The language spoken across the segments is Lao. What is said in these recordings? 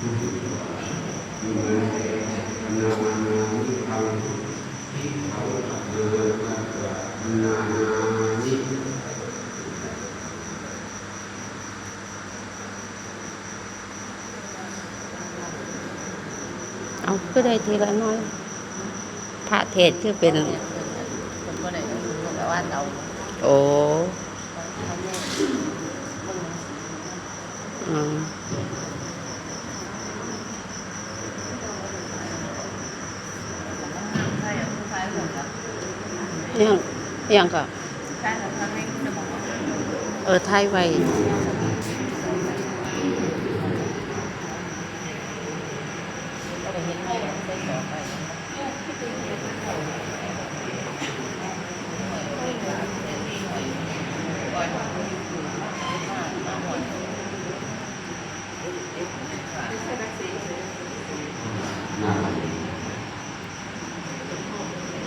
ເອົາ ຄືໄດ້ທີລະໜ້ອຍ? ພະເທດຄືເປັນ ເພິ່ນບໍ່ໄດ້ ເພິ່ນກໍວ່າເອົາ ໂອ້ ອືມ ອີ່ຫຍັງ ອີ່ຫຍັງກໍ? ເອີ ຖ່າຍໄວ້.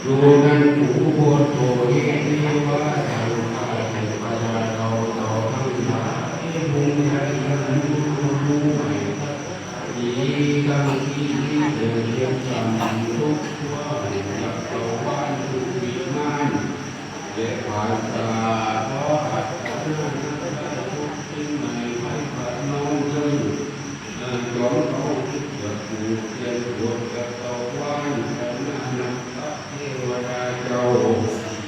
ດູນັ້ນ ອຸໂບໂທ ເອເທວະ ສັງຄາ ເທວະດາເຫຼົ່າເຈົ້າທັງຫຼາຍ ພວງໃຫຍ່ ອັນຮູ້ຮູ້ໃໝ່ ດີທັງທີ່ມີແຕ່ພຽງກຳທົບ ທົ່ວໃຫ້ຈັກກະວານຜູ້ວິມານ ແລະ ປາສາດ ຂໍອາດຖະນານຳໄດ້ພົບເປັນໃໝ່ ໄພບາດນ້ອງເທີ້ງ ເອີ ຈອມເອົາຄິດຈະປູກແຕ່ນໂພດຈັກກະວານ ຄະນະນະພະເທວະດາເຈົ້າ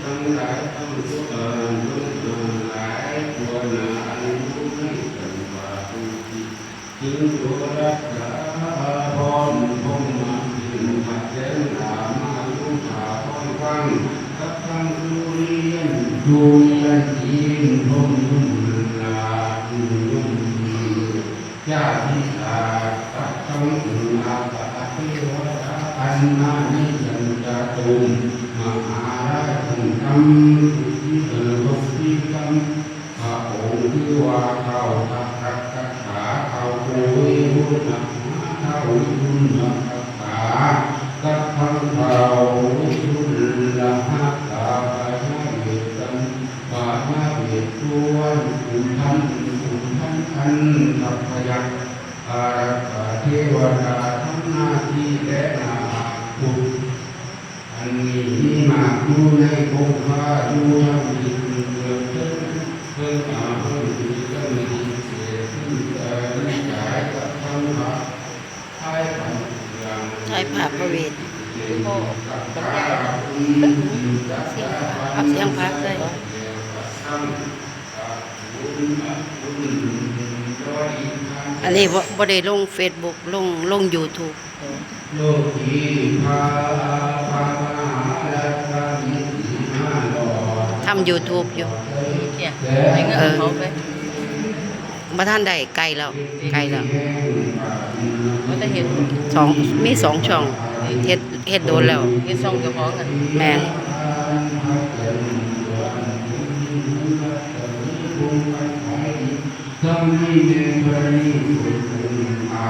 ທັງຫຼາຍທັງ ເອີ ທັງຫຼາຍທົ່ວໜ້າ ອັນຢູ່ໃນສັນປາທຸ ຈຶ່ງໂປດຮັກສາພອນພົມມະເປັນພະແສນຫຼ້າມາລຸຂ້າຄອຍຟັງ ກັບທັງສຸລິຍັນ ສຸລິຍັນຕີນພົມຍົມລາດຍົມ ຈາຕິສາດ ກັບທັງອາກາດເທວະດາ ອັນມາໃນສັນຈະຕຸມມະຫາລາຍທັງກຳ ທຸກທີ່ເອີ ທຸກທີ່ກຳ ພະອົງຄືວ່າທ້າວທັກກະຖາ ທ້າວໂກເວລຸນນະ ທ້າວວິລຸນນະກະຖາ ກັບທັງທ້າວວິລຸນນະຫະກາ ພະຍາເວດສັນ ພະຍາເວດສຸວັນ ຂຸນພັນ ຂຸນພັນອັນທັບພະຍັກ ອາລັກຂະເທວະດາ ທັງນາຊີ ແລະ ນາຄະ ອັນນີ້ມີມາກຢູ່ໃນຄົງຄາ ຢູ່ທາງທິດເໜືອເທິງ ເທິງອາຫົງສີ ທັງທິດເສດ ຄື ເອີ ສາຍກັບທັງພະ ທ້າຍພະ ທ້າຍພະພະເວດ ເອົາສຽງພະໃສ່. ອັນນີ້ບໍ່ ບໍ່ໄດ້ລົງເຟສບຸກ ລົງ ລົງຢູທູບ ທຳຢູທູບຢູ່. ເອີ ບໍ່ທັນໄດ້ ໃກ້ແລ້ວ ໃກ້ແລ້ວ ບໍ່ໄດ້ເຮັດ ສອງ ມີສອງຊ່ອງ ເຮັດ ເຮັດໂດນແລ້ວ ເຮັດຊ່ອງເຈົ້າຂອງ ແມ່ນ.